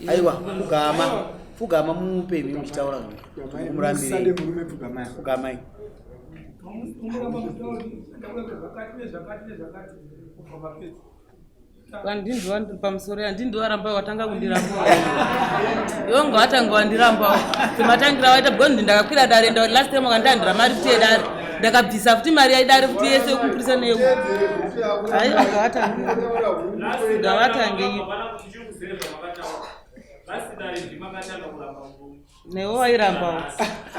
Aiwa, pfugama. Pfugama mumupe imi muchitaura Musade murume, pfugamai. Pfugamai. Kwandinzwa pamusoro, handindi waramba, watanga kundiramba iwe, nga watanga wandirambawo sematangira waita, because ndakakwira dare nda last time wakandandira mari futi yedare, ndakabvisa futi mari yaidare futi yese yekumupurisa neyeku. Aiwa, ngavatange, ngavatange. Newe wairambawo.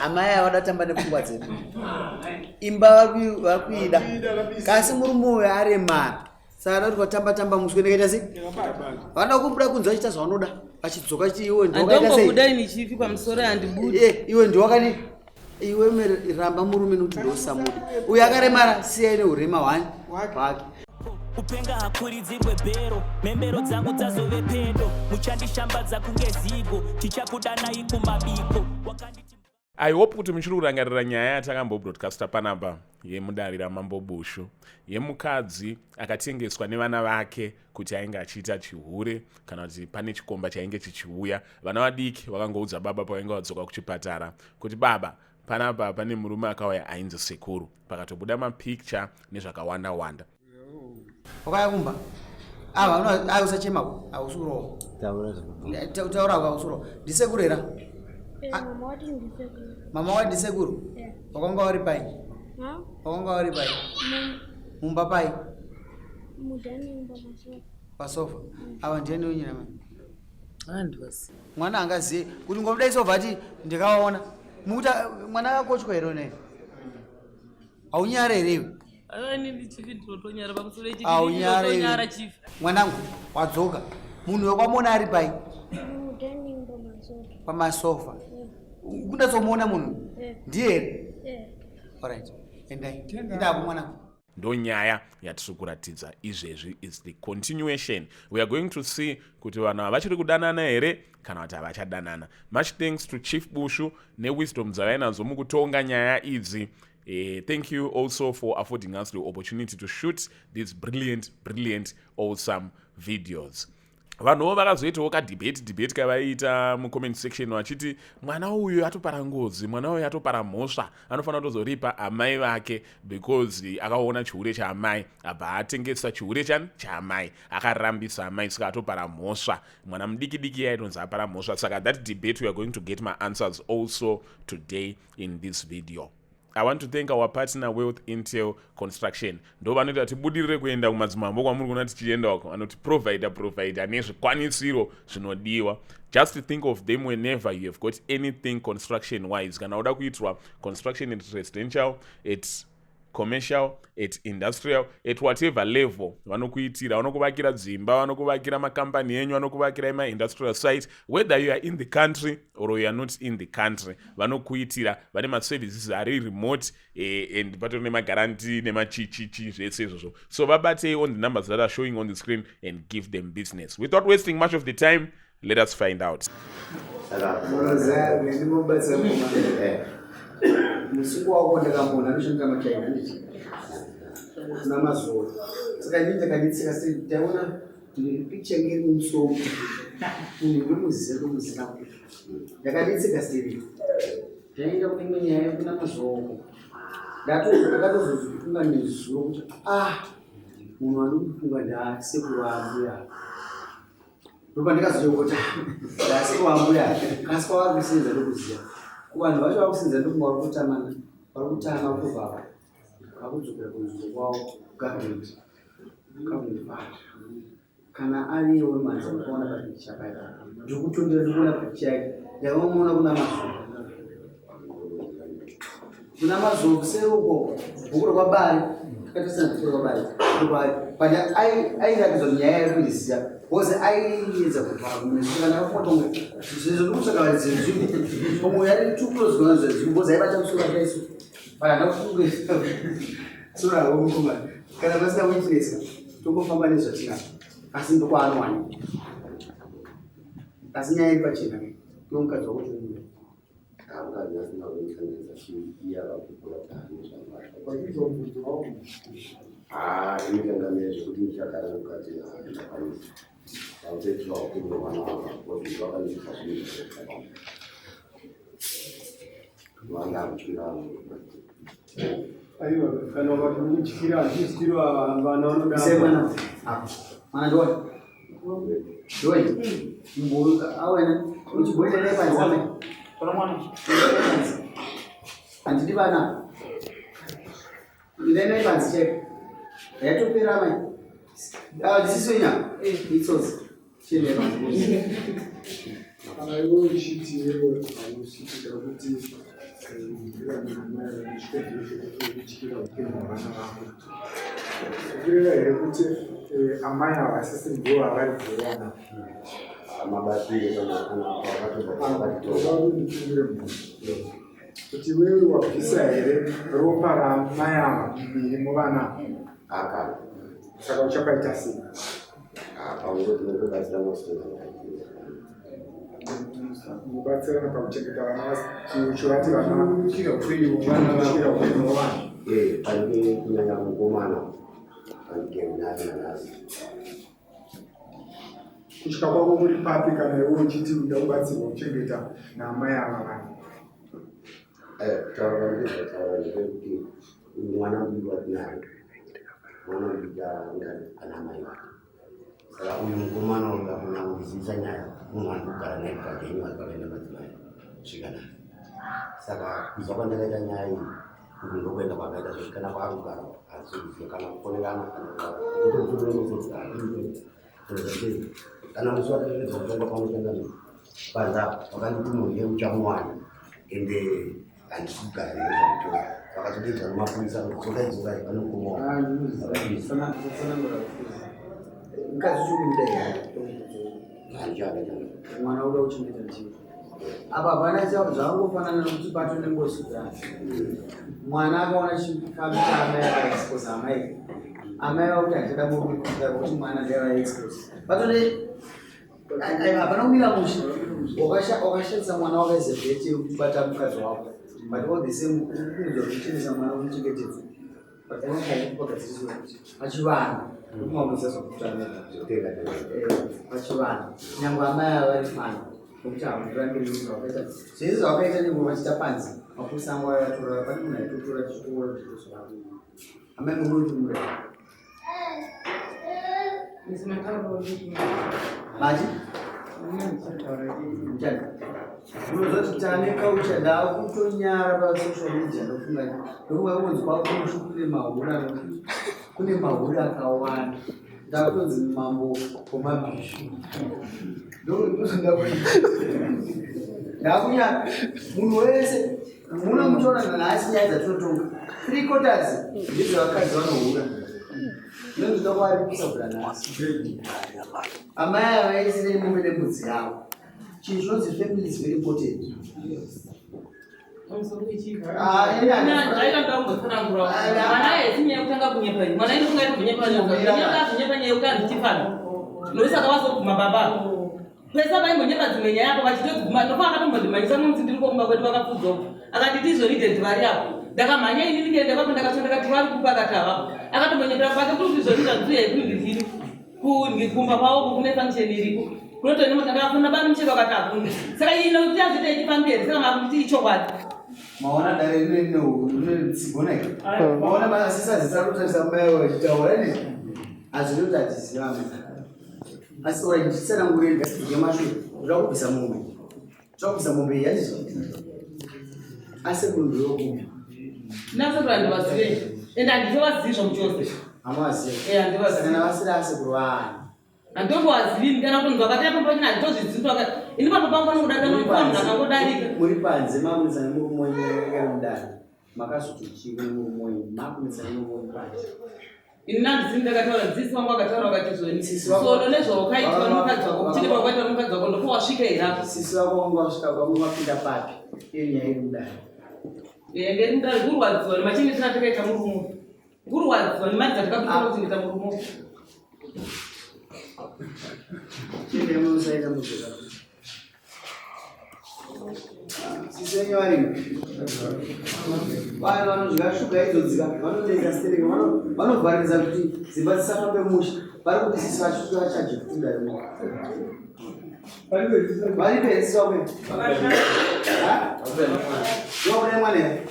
Amai ava tamba nepfungwa dzedu. Imba vari kuida, kasi murume uyu aremara, saka da kuti watamba tamba muswe ndikaita sei? Vanoda kubuda kunze vachiita zvavanoda, vachidzoka chiti iwe ndiwakaita sei? Handombobuda ini, chifi, pamusoro handibudi. Iwe ndiwakani iwe? Ramba murume nokuti ndosamuda. Uyu akaremara, siyai neurema hwani hwake. Kupenga hakuridzirwe bhero, mhembero dzangu dzazove pedo, muchandishambadza kunge zigo, tichakudanai kumabiko. Wakanditi I hope kuti muchiri kurangarira nyaya yatakambobroadcasta panapa yemudare raMambo Bushu, yemukadzi akatengeswa nevana vake kuti ainge achiita chihure, kana kuti pane chikomba chainge chichiuya. Vana vadiki vakangoudza baba pavainge vadzoka kuchipatara kuti, "Baba, panapa pane murume akauya ainzi sekuru." Pakatobuda mapicture nezvakawanda wanda. Wakaya kumba ava, ayi, usachemako, hausi kurohwa. Taura. Taura, hausi kurohwa. Ndisekuru here? Mama wati ndisekuru. Mama wati ndisekuru? Yeah. Wakanga uri pai? Ha? Wakanga uri pai? Mumba pai? Mudining, pamasofa. Pasofa. Ava ndiani wenyina mai? Handwasi. Mwana angaziye kuti ngomudai sovha ati ndikaona mukuti mwana akakochwa here? Unai haunyare here iwe? Aiwa, inini chifi ndinotonyara pamusoro. Haunyare. Ndinotonyara, chifi. Mwanangu, wadzoka. Munhu wekwamona ari pai? Mudining, pamasofa. Pamasofa. Kundatsomuona munhu? Yeah. Ndiye here? Yeah. Alright, endai, indako mwanangu. Ndo nyaya yatiri kuratidza izvezvi is the continuation. We are going to see kuti vanhu havachiri kudanana here kana kuti havachadanana. Much thanks to Chief Bushu newisdom dzavainadzo mukutonga nyaya idzi. Thank you also for affording us the opportunity to shoot these brilliant, brilliant, awesome videos. Vanhuwo vakazoitawo kadebate debate kavaiita mucomment section vachiti mwana uyu atopara ngozi, mwana uyu atopara mhosva, anofanira kutozoripa amai vake because akaona chihure chaamai, abva atengesa chihure chani chaamai, akarambisa amai, saka atopara mhosva. Mwana mudiki diki yaitonzi apara mhosva. Saka that debate, we are going to get maanswers also today in this video. I want to thank our partner, Wealth Intel Construction. Ndo vanoita tibudirire kuenda kumadzimambo kwamuri kuona tichienda uko, vanoti provida nezvikwanisiro zvinodiwa. Just think of them whenever you have got anything construction wise. Kana uda kuitirwa construction at residential, at commercial, at industrial, at whatever level, vanokuitira. Vanokuvakira dzimba, vanokuvakira makambani enyu, vanokuvakira emaindustrial site. Whether you are in the country or you are not in the country, vanokuitira. Vane maservices ari remote and patori nemaguarantee nemachichichi, zvese izvozvo. So vabatei on the numbers that are showing on the screen and give them business. Without wasting much of the time, let us find out. Munoziva, ndinobatsira mukoma. Musiku wako ndakamuona anoshandisa machina, handiti? Kuna mazuva saka inini ndakanditsika sei, ndaona picture ngeri mumusoro, munhu ndomuziva, ndomuziva. Ndakanditsika sei, ndaenda kune imwe nyaya kuna mazuva uko, ndakatozofunga nezuro kuti, ah, munhu anokufunga ndasekuru ambuya. Ndopandikazochengota ndasekuru ambuya, kasi kwavari kusenza ndokuziva kuvanhu vacho vakusenza, ndokunga vari kutamana, vari kutama kutobva vakudzokera kunzvimbo kwavo. Government fund, kana ariye wemanzi ndikaona papicha paya, ndikutondera, ndikuona picha yake, ndakamuona kuna mazuva, kuna mazuva kuseri uko, bhuku rekwabari, takatasana bhuku rekwabari ndokwari, but airatidza nyaya yekuiziva because aiedza kuvhara kumeso kana akafotomwe zvezvo ndikutsvaka varidzi venzvimbo, pamwe yari too close kuvanhu zvezvimbo because aibata musoro akaiso, but handakufunge sura hako mukomana. Kana pasina witness, tongofamba nezvatinazvo, asi ndokwaanowanikwa, asi nyaya iri pachena iwo mukadzi wako tomuda. Mukadzi asina kuikanganisa, iye akakukura taane. Haa, inikanganira zvekuti ndichagara nemukadzi, handingakwanisi. Ndautoitira wakuru mwana wanga. Vakandiisa zvinhu zvakawanda. Vanga kutyira Aiwa, kana ukati unotyira hazvityiri vana vanoda. Sei mwana? Apa. Mwana ndiwe. Ndiwe. Mburuka awena. Uchiboita nei panze amai? Pana mwana. Handidi vana. Ndai panze cheko. Yatopera amai. Ah, this is winya. Itsotsi. Chiende panze. Kana iwe uchiti iwe hausikuda kuti kutyira upenyu hwevana vako. Zvikureva here kuti amai havasisi ndivo havaridzi vevana? Mabatire kana Toda kuti ndipindure mubvunzo. Kuti iwewe wabvisa here ropa ramai ava muviri muvana? Akana. Saka uchapaita sei? Pamwe tinotobatsira masinga. Mubatsirana pakuchengeta vana uchivati vana kutyira upenyu hwevana. Eh, panike kunyanya mukomana panike nhasi nanhasi. Kutya kwako kuri papi kana iwe uchiti uda kubatsirwa kuchengeta naamai ava vana? Kutaura kwandinotaura ndepekuti uyu mwana mudiki watinaye, mwana mudiki anga ana mai vake. Saka uyu mukomana uyu akuna kundizivisa nyaya, munhu wandiri kugara naye kubva January pakaenda madzimai kusvika nhasi. Saka kuzwa kwandakaita nyaya iyi, uku ndokuenda kwakaita zvekuti kana kwaari kugara handisi kuziva, kana kufonerana kana kana musi wataedza kutonga panoshanda panze apa, vakanditi munhu iye uchamuwana, ende handisi kugara naye zvamutora. Vakatodedza nemapurisa kuti dzokai, dzokai, vanokumaona. Mukadzi uchikuda here? Handichada chana. Mwana uda kuchengeta ndiwe. Apa hapana zvakangofanana nokuti pato nengozi kudhara. Mwana akaona chifambi chaamai akaexpose amai. Amai vakuti handichada murume kuti mwana ndiye vaexpose. Patone hapana kumira mushe. Wakashandisa mwana wakaisa bheti yekubata mukadzi wako. But all the same ukuudza kuti uchengesa mwana umuchengetedze. But pagadziriswa kuti pachivanhu ndokumamudza zvakutanga pachivanhu nyangwe amai ava vari fani nokuti hamurambi zvavakaita zvese zvavakaita nenguva vachiita panze mapurisa angu ayatora pane munhu aitotora chitora chitozvavo amai munotumura mati Mchana. Unozoti tane kaucha ndakutonyara pasocial media ndofunga ndofunga kunzi kwakushu kune mahura kune mahura akawanda ndakutonzi mambo wemabhishu ndakunyara munhu wese muno muchiona nhasi nyaya dzatinotonga three quarters ndedzevakadzi vanohura ndinozoda kuvaripisa kubvira nhasi amai ava vaisirei mombe nembudzi yavo chinhu chinonzi family is very important. Aida ndambotsanangura mwana aye sinyaya kutanga kunyepa iyi mwana inofunga iri kunyepa nyaya nyaya yekuti handichifana noisaka vazobvuma baba pesa vaimbonyepa dzimwe nyaya apo vachitodzibvuma ndofa akatombondimhanyisa munzi ndiri kokumba kwedu vakapfudzoko akanditi izvo rident vari apo ndakamhanya ini ndikaenda ipapo ndakatsva ndakati vari kupa akati havapo akatombonyepera kwake kuri kuti izvoni zvandiuya kuningiziri kumba kwavo kune function iriko kunotoenda ndakafuna bani muchero akati hakuna saka ino kuti azvita ichifamberi saka makuti ichokwadi. Maona dare rine tsigona iri maona masisazisa kutarisa mai vachitaura ni hazviri kuti hatiziva asi ora nditsanangure ngemashure ndoda kubvisa mombe ndoda kubvisa mombe iyi handizvo asi munhu ndoyokupi Nasekuru handivazivei ende handitovazivi zvamuchose. Hamazivi? Eh, handivazivi. Saka navasiri asekuru vaani? Handombovazivi kana kutonzwa vakati apo pachina handitozvizivi vakati ini papa pangu panongodarika nomufanhu akangodarika. Muri panze makunetsana nemurume wenyu akari mudare makazotochiva nemurume wenyu makunetsana nemurume wenyu panze. Ini nandisini ndakataura dzisi vangu akataura vakati zvoni Sisi vako- sono nezvawakaitwa nomukadzi wako kuchine kwakaitwa nomukadzi wako ndopo wasvika here apo. Sisi vako vanga vasvika vanga vapinda papi iyo nyaya iri mudare? Ende mudare kurwadziwa nemachengetero atakaita murume kurwadziwa nemari dzatakabvisa kuchengeta murume. Chii munosaita mudzoka sisi venyu varimo vanhu vanodya shuga idzodzika vanonetsa stereki vanovharidza kuti dzimba dzisafambe mushe vari kuti sisi vachaje kuti mudare mo. Varipo here sisi wako? Ha? Ndokuda mwana here?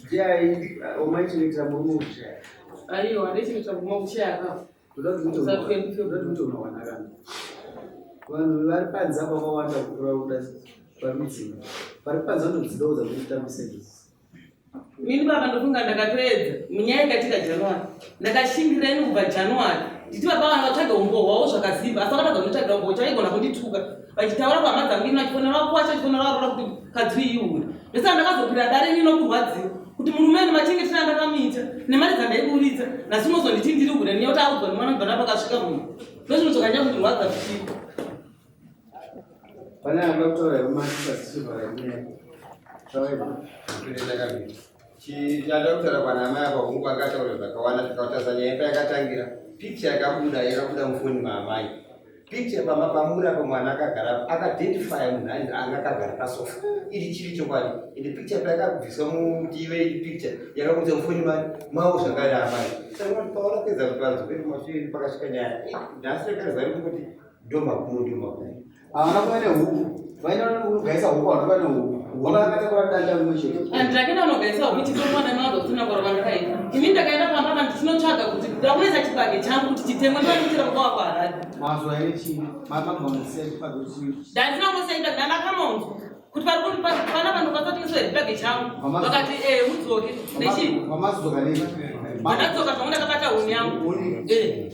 Ndiye murume kushaya. Aiwa, ndechinoita murume kushaya ka. Vanhu vari panze apa vakawanda kupfuura kuda vari mudzimba. Vari panze vanotodzidawo dzakutambisa idzi. Ini baba ndofunga ndakatoedza munyaya yakatika January. Ndakashingirira ini kubva January. Nditi baba vana vatsvage umbo hwavo zvakazimba asi vakatadza kunditsvagira umbo chaigona kundituka. Vachitaura kuhama dzangu ini vachifonera vakuwasha vachifonera varoora kuti mukadzi uyu ihure. Ndosaka ndakazokwira dare ini nokurwadziwa kuti murume ane machengetero andakamuita nemari dzandaiburitsa nhasi unozonditi ndiri hure nenyaya kuti audzwa nemwana kubva napakasvika munhu. Ndozvinhu zvakanyanya kundirwadza zvichii. Pane anoda kutaura here masisasisivhara nyaya. Chanda kutaura kwana amai apa hungu akataura zvakawanda tikatarisa nyaya payakatangira picture yakabuda yakabuda mufoni maamai picture pamba pamuri apo mwana akagara akaidentifya munhu ainzi anga akagara pasofa iri chiri chokwadi ende picture payakabviswa muti ive iri picture yakabudisa mufoni mani mavo zvakare amai saka paurapedza kuti vadzokere kumashure pakasvika nyaya nhasi rakaziva kuti ndomagumo ndomagumo Havana kuva nehuku. Vaenda kunogaisa huku havana kuva nehuku. Vakatakura danda rimwe chete. Andakenda kunogaisa huku chitomwana nazo kusina kwaro kwandakaita. Ini ndakaenda pamba pa ndichinotsvaga kuti ndakunetsa chibage changu kuti chitemwe ndoandichira baba wako Harare. Mazuva ere chii? Mabva musiya chibage chii? Ndandisina kungosiya chibage ndandakamonzwa kuti vari kundipa pana vanhu vakatengesa chibage changu. Vakati eh mudzoke. Nechi? Vamazodzoka nei? Ndakadzoka zvangu ndakabata huni yangu. Huni. Eh.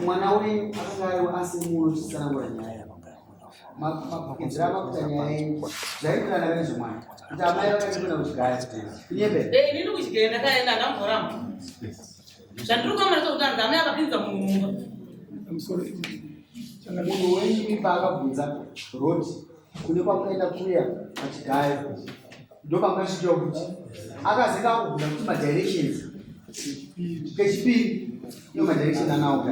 Mwana wenyu akanga asi muno chitsanangura nyaya. Mapinzira makuita nyaya yenyu zvaienderana nezvemwana kuti amai vakati kuenda kuchigaya. Kunyepe. Eh inini kuchigaya ndakaenda ndamboramba. Zvandiri kuona ndezvekuti hanzi amai akapinza munhu mumba. Munhu wenyu paakabvunza road kune kwamukaenda kuya pachigaya ndopamakasvikawo kuti akazenge akubvunza kuti madirections kechipiri iyo madirection anawo.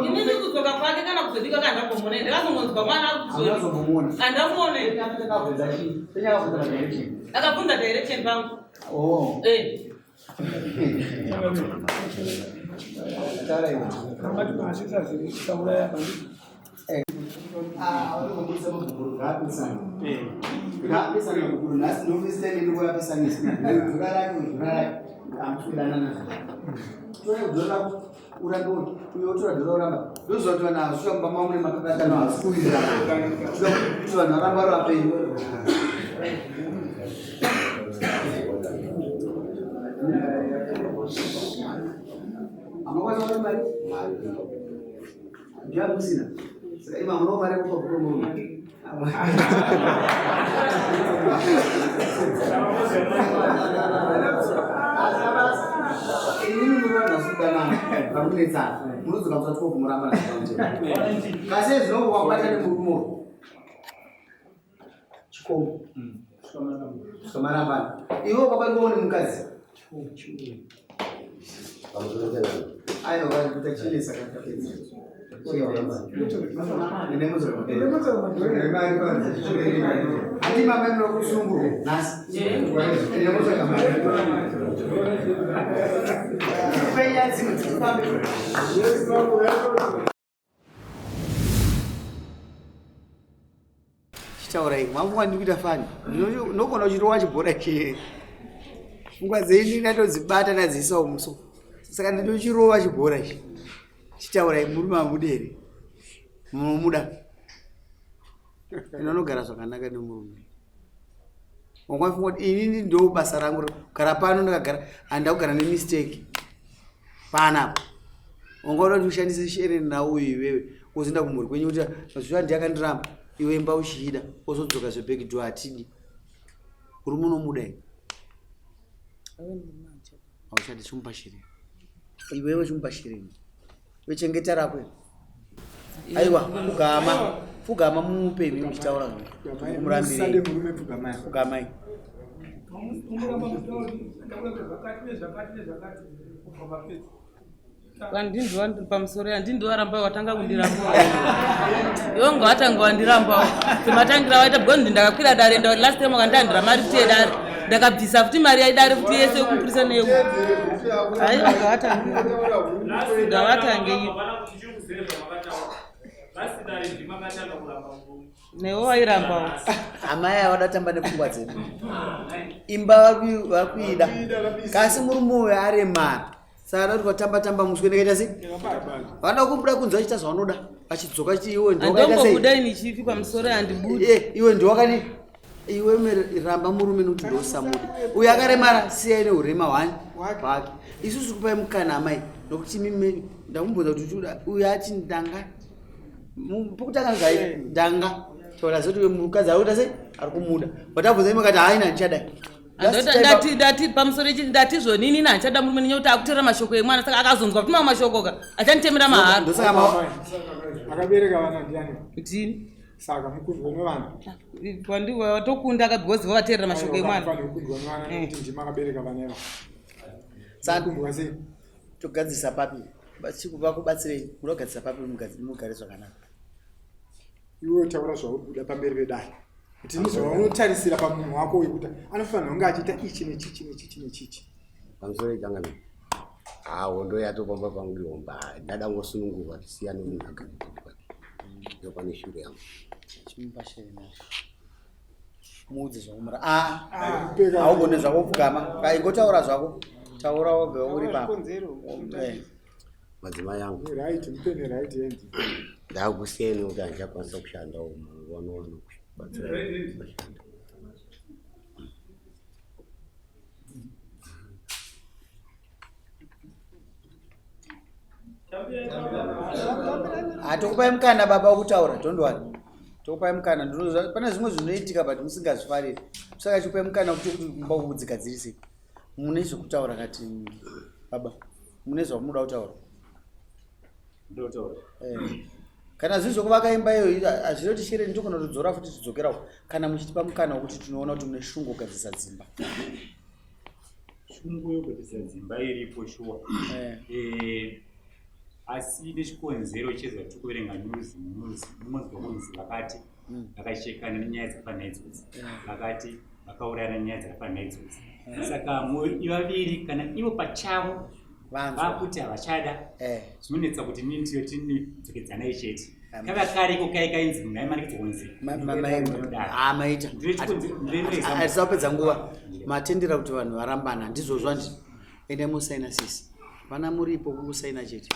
Inini kudzoka kwake kana kuzodika kandambomona ndakazongonzwa mwana akuzoti Haunazombomuona. andamuone Akabvunza chii? Penya akabvunza madirection. akabvunza direction pangu. Oh. Eh. Taura iwe. Ah, vanongobudisa mabhukuru ngaapesana. Ngaapesana mabhukuru nhasi ndofesitime ndikuapesanisa. Dhura rake dhura rake. Hamusi kudanana. Tora dhura rako urambe uyo otora dhura uramba. Ndoziva kuti vanhu havasvika mumba mavo mune makakatano havasi kuwirirana. Kuti vanhu varamba vari vapenyu. Hamakwanisa kuona mari? Ndiyamusina. Saka ima munowo mari yekupa bhuku murume. Inini muri vanhu vasikudanana vakunetsana munodzoka musa 12 muramba nazvipamutemo kasi ezvino wakwata nemurume uyu chikombo svikamarambana iwe wakabatwawo nemukadzi aiwa kuita chinesa kakapedza handi mama muno kusungurwa nhasi penya dzimwe dzikufambe. Chitaurai mafunga ndiri kuita fani ndinogona kuchirova chibhora ichi pfungwa dzenyu ndatodzibata ndadziisawo muso saka ndinochirova chibhora ichi. Chitaurai murume amude here? Munomuda? Inonogara zvakanaka nemurume wangafunga kuti inini ndo basa rangu kugara pano ndakagara handida kugara nemistake panapa. Wanga uda kuti ushandise shereni rauyu iwewe wozoenda kumhuri kwenyu kuti mazuva ndiye akandiramba iwe imba uchiida wozodzoka zvebackdoor hatidi. Murume unomuda here? Hauchadi chimupa shirini. Iwewe chimupa shirini. Wechengeta rako iwe. Aiwa, pfugama. Pfugama mumupe imi muchitaura Musade murambirei. murume pfugamai. Pfugamai. Andindiwa pamusoro andindiwa ramba watanga kundiramba. Iwe ngawatanga wandirambawo. Sematangira waita because ndakakwira dare nda last time wakandandira mari futi yedare. Ndakabvisa futi mari yaidare futi yese yekumupurisa neyeku. Hayi ngawatange. Ngawatange iwe. Newe wairambawo. Amai ava vadatamba nepfungwa dzedu. Imba vakuida. Kasi murume uyu aremara. Saka kuti kwatamba tamba muswe ndakaita sei? Vanoda kubuda kunze vachiita zvavanoda. Vachidzoka chiti iwe ndiwakaita sei? Andombobuda ini chifi pamusoro handibudi. Eh, iwe ndiwakani? Iwe ramba murume nokuti ndosamuda. Uyu akaremara siyai neurema hwani hwake. Isusu kupai mukana amai nokuti mimi ndakumbudza kuti uchiuda uyu ati ndanga pokutanga zvai ndanga taura zoti mukadzi ari kuita sei ari kumuda. But abvunza imi akati haina ndichadai. Ndati ndati pamusoro ichi ndati zvonini ini handichada murume nenyaya kuti akuteerera mashoko emwana saka akazonzwa kuti mamwe mashoko ka achanditemera mahara. Ndosaka ma akabereka vana ndiani? Ndini. Saka mukundwa nevana. Kwandi watokunda ka because vavateerera mashoko emwana. Fanira kukundwa nevana nekuti ndimi akabereka vana ava. Saka Mukundwa sei? togadzirisa papi? Vakubatsirei munogadzirisa papi mugare zvakanaka. Iwe taura zvauri kuda pamberi pedare. Kuti ndizvaunotarisira pamunhu wako wekuti anofanira kunge achiita ichi nechichi nechichi nechichi. Pamusoro ichangamire. Haa hondo yatopamba pangu ihomba. Ndada kungosunungurwa tisiyane munhu agare kuti kwake. Ndopane shuro yangu. Chimupa shere nazvo. Muudze zvakumura. Ah, haugone zvako kupfugama. Ingotaura zvako. Taura wobva uri papa. Eh. Madzimai angu. Right, mupene right hand. Ndakusiyai nekuti handichakwanisa kushandawo vanowana kubatsira kushanda. Hatokupai mukana baba wekutaura, don't worry. Tokupai mukana, ndinoziva pane zvimwe zvinoitika but musingazvifariri. Saka chikupai mukana kuti kuti kumba kudzigadzirise. Mune zvekutaura kati baba, mune zvamunoda kutaura. Ndotaura. Eh. Kana zviri zvekuvaka imba iyoyo hazvina kuti shereni togona kutodzora futi tidzokerawo kana muchitipa mukana wekuti tinoona kuti mune shungu kugadzirisa dzimba. Shungu yekugadzirisa dzimba iripo shuwa. Eh. Eh, asi nechikonzero chezvatiri kuverenga news news munonzwa kunzi vakati vakachekana nenyaya dzakafanana idzodzi vakati vakaurayana nenyaya dzakafanana idzodzi saka vaviri kana ivo pachavo vakuti havachada Eh. zvinonetsa kuti nini tiyo tinidzokedzanai chete kava kare iko kai kainzi munhu aimanikidzwa kunzi Ah, maita. Hatisapedza kupedza nguva. Matendera kuti vanhu varambana ndizvozvo handiti? Endai musaina sisi. Vana muripo kungosaina chete.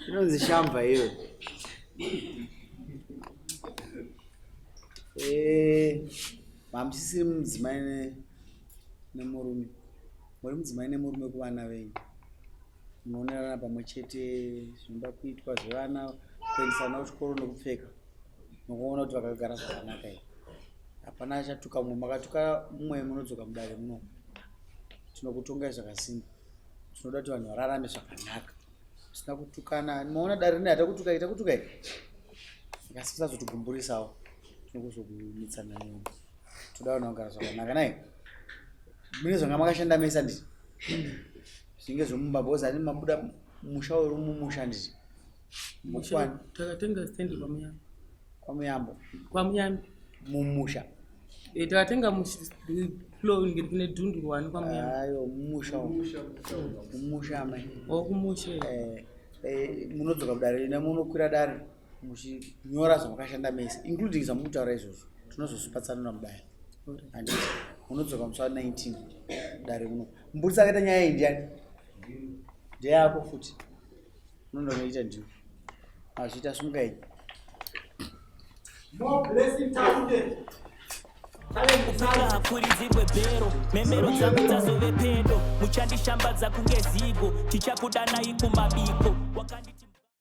Inonzi shamba iyo. Eh, hamusisiri mudzimai nemurume. Muri mudzimai nemurume kuvana venyu. Munoonerana pamwe chete zvinoda kuitwa zvevana, kuendesa vana kuchikoro nekupfeka. Nokuona kuti vakagara zvakanaka here. Hapana achatuka mumwe, makatuka mumwe munodzoka mudare muno. Tinokutongai zvakasimba. Tinoda kuti vanhu vararame zvakanaka. Tisina kutukana. Maona dare rine hatakutukai, takutukai. Asi musazotigumbuриsawo. Tinokuzokumitsana nemi. Toda vanhu vagara zvakanaka nai. Mune zvanga makashanda mese handiti? Zvinenge zvemumba because ani mabuda musha uri mumusha handiti? Mukwani Takatenga stand kwaMuyambi. kwaMuyambo. KwaMuyambi. Mumusha. Eh, takatenga flow kune dhundurwani kwaMuyambi. Ayo mumusha umu. Mumusha amai. Oh, kumusha. Eh, eh, munodzoka kudare ina munokwira dare muchinyora zvamakashanda mese including zvamukutaura izvozvo tinozozvipatsanura mudare. Handiti munodzoka musi wa 19 dare muno. Mburitsi akaita nyaya iyi ndiani? Ndeyako futi. Unondonoita ndiwe. Mazviita sumuka iyi. More blessing Taute. Kupenga hakuridzirwe bhero mhembero dzangu dzazove pedo muchandishambadza kunge zigo tichakudanai kumabiko wakanditi